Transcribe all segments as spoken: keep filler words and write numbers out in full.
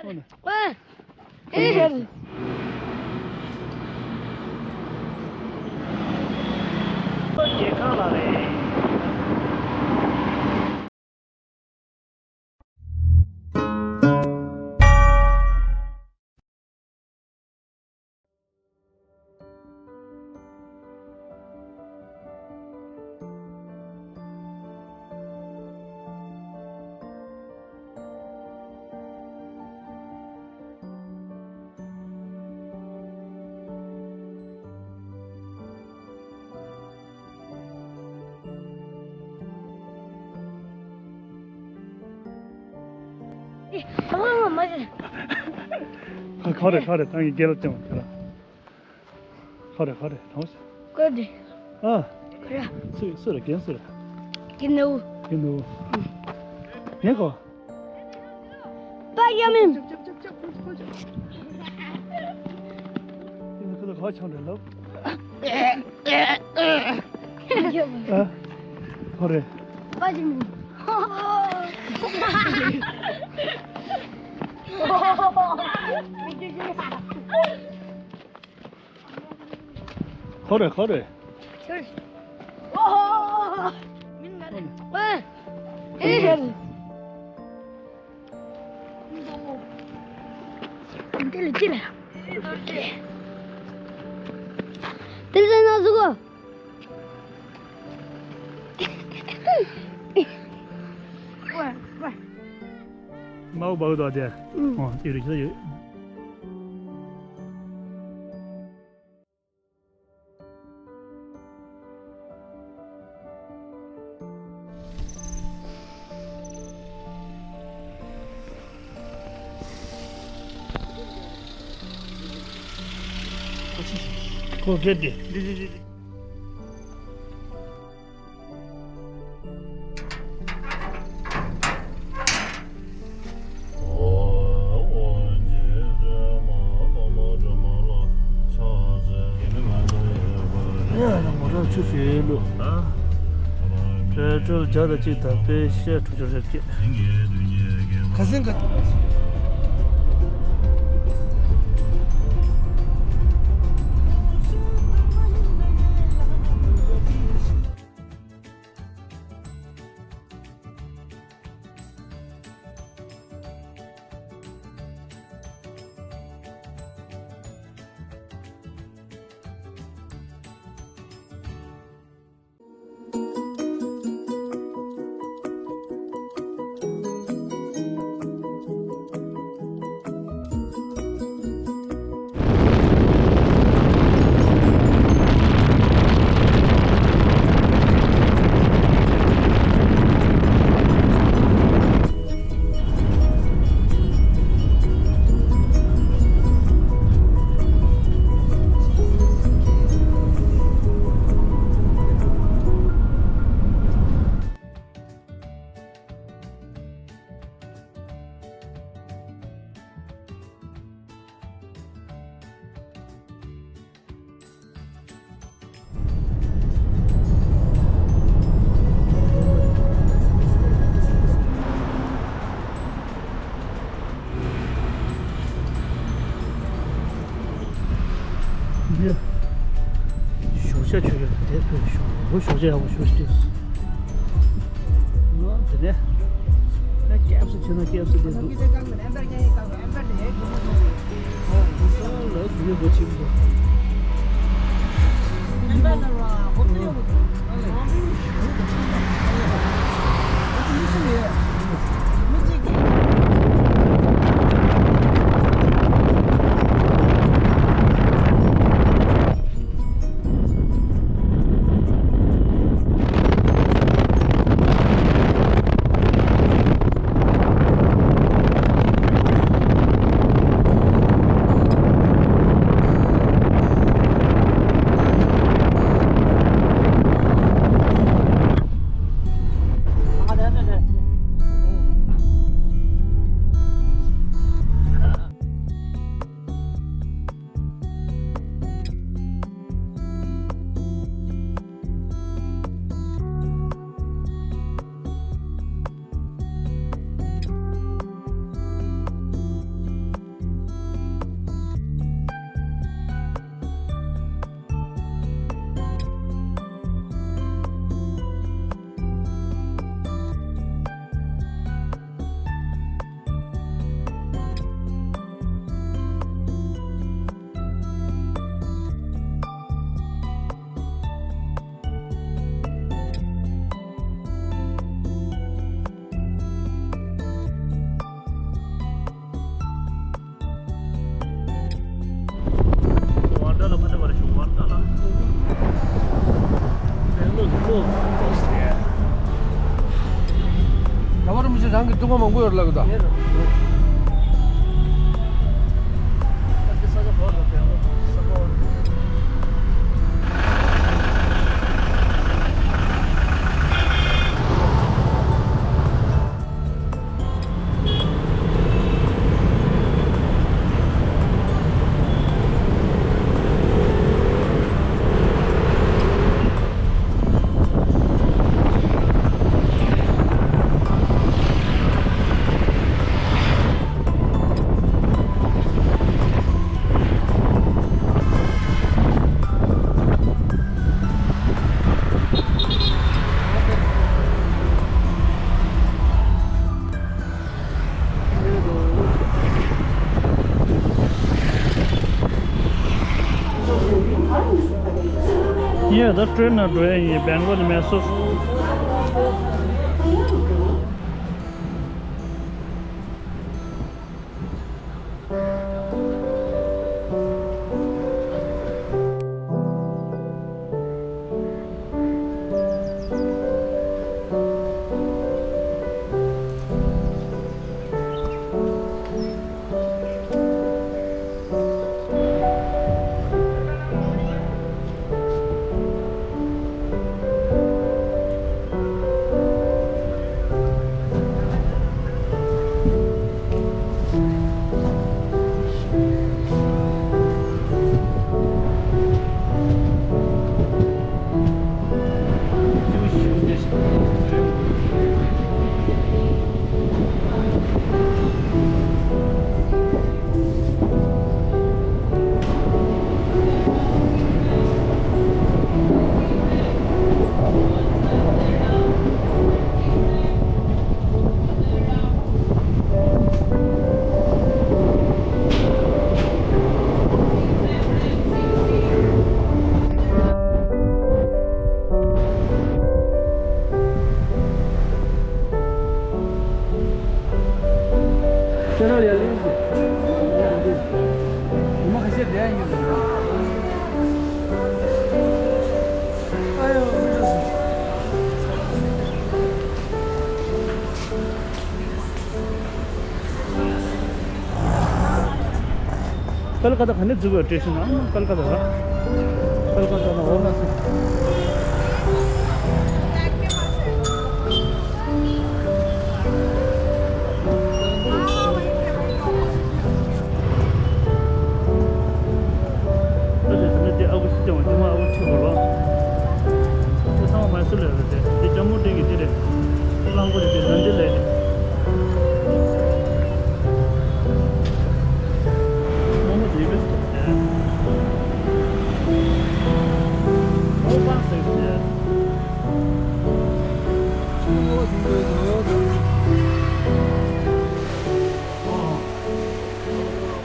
ཨེ། ཨེ། རྒྱལ་ཁང་ལ་རེད། ཨེ། ཨ། མ་མ་རེད། ཁ་ཁ་རེད་ཁ་རེད། ད་ངས་རྒྱལ་ལ་བསྟན་པ་དེ་ལ། ཁ་རེད་ཁ་རེད། དྲང་བ་ཞིག་ཀོ་དེ། ཨ། ཁ་ར། སུ་སུ་རེད། རྒན་སུ་རེད། རྒན་ནུ། རྒན་ནུ། རྒན་གོ། པ་ཡ་མིན། ཁོ་ཚོ་ག་ཆང་རེད་ལབ། ཨ། ཁོ་རེད། པ་ཡ་མིན། ཁོ་རེད་ཁོ་རེད། ཁྱོད། ཨོ། མིན་ང་རེད། ཨེ། ཨེ། དེ་ལ་དེ་ལ། དེ་ལ་ན་ཟུག་གོ། མའོ་བའོ་དོ་དེ། ཨོ་དེ་རིགས་ཡོད། ཁོ་སྐད་དེ། འདི་འདི་འདི་འདི། ཡ་ཡ། མོ་ཊ་ཆུ་ཞིག་བླུགས། ཨ། པེ་ཊྲོལ་བརྒྱ་དང་གཅིག་དང་པེ་ཤ་དྲུག་ཅུ་རེ་བརྒྱད། ཁ་སང་ག་འདི་ཞོགས་ཇ་མཆོད་ཡ་དེ་ཕུལ་ཞོག་ཞོགས་ཇ་ཡག་པོ་ཞོགས་ཤིག་ཨ། དེ་ནས་ཨ། སྐྱབས་སུ་མཆི་ན་སྐྱབས་སུ་དེ་འདུག་རྒྱལ་བ་རིན་པོ་ཆེ་རང་གི་འདུ་ཁང་མང་པོ་ཡོད་ལབ་ཀྱི་འདུག་ཡ། ད་ཊེན་ནང་འགྲོ་ཡ་ཡིན། སྦེང་ལོར་ནས་མེ་སོར། ཀལ་ཀ་ཏ་ག་ནས་འཛུལ་བའི་སྟེ་ཤིན་ན། ཀལ་ཀ་ཏ་ལ། ཀལ་ཀ་ཏ་ལ་འོ་ན་སི། ད་ལྟ་དེ་ནས་དེ་ཨ་ཁུ་ཤི་ལྟ་བ་དེ་མ་ཨ་ཁུ་ཁྲིད་པ་ལ། དེ་ཚང་མ་མ་སུ་ལས་རེད་དེ། དེ་ལྕམ་མོ་འདྲེ་གི་དེ་རེད། གླང་པོ་རེད་དེ། ལ་འདི་ལས་རེད།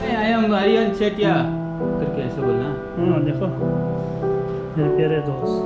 नहीं, I am Aryan Chetia करके ऐसे बोलना। हाँ, देखो, ये प्यारे दोस्त।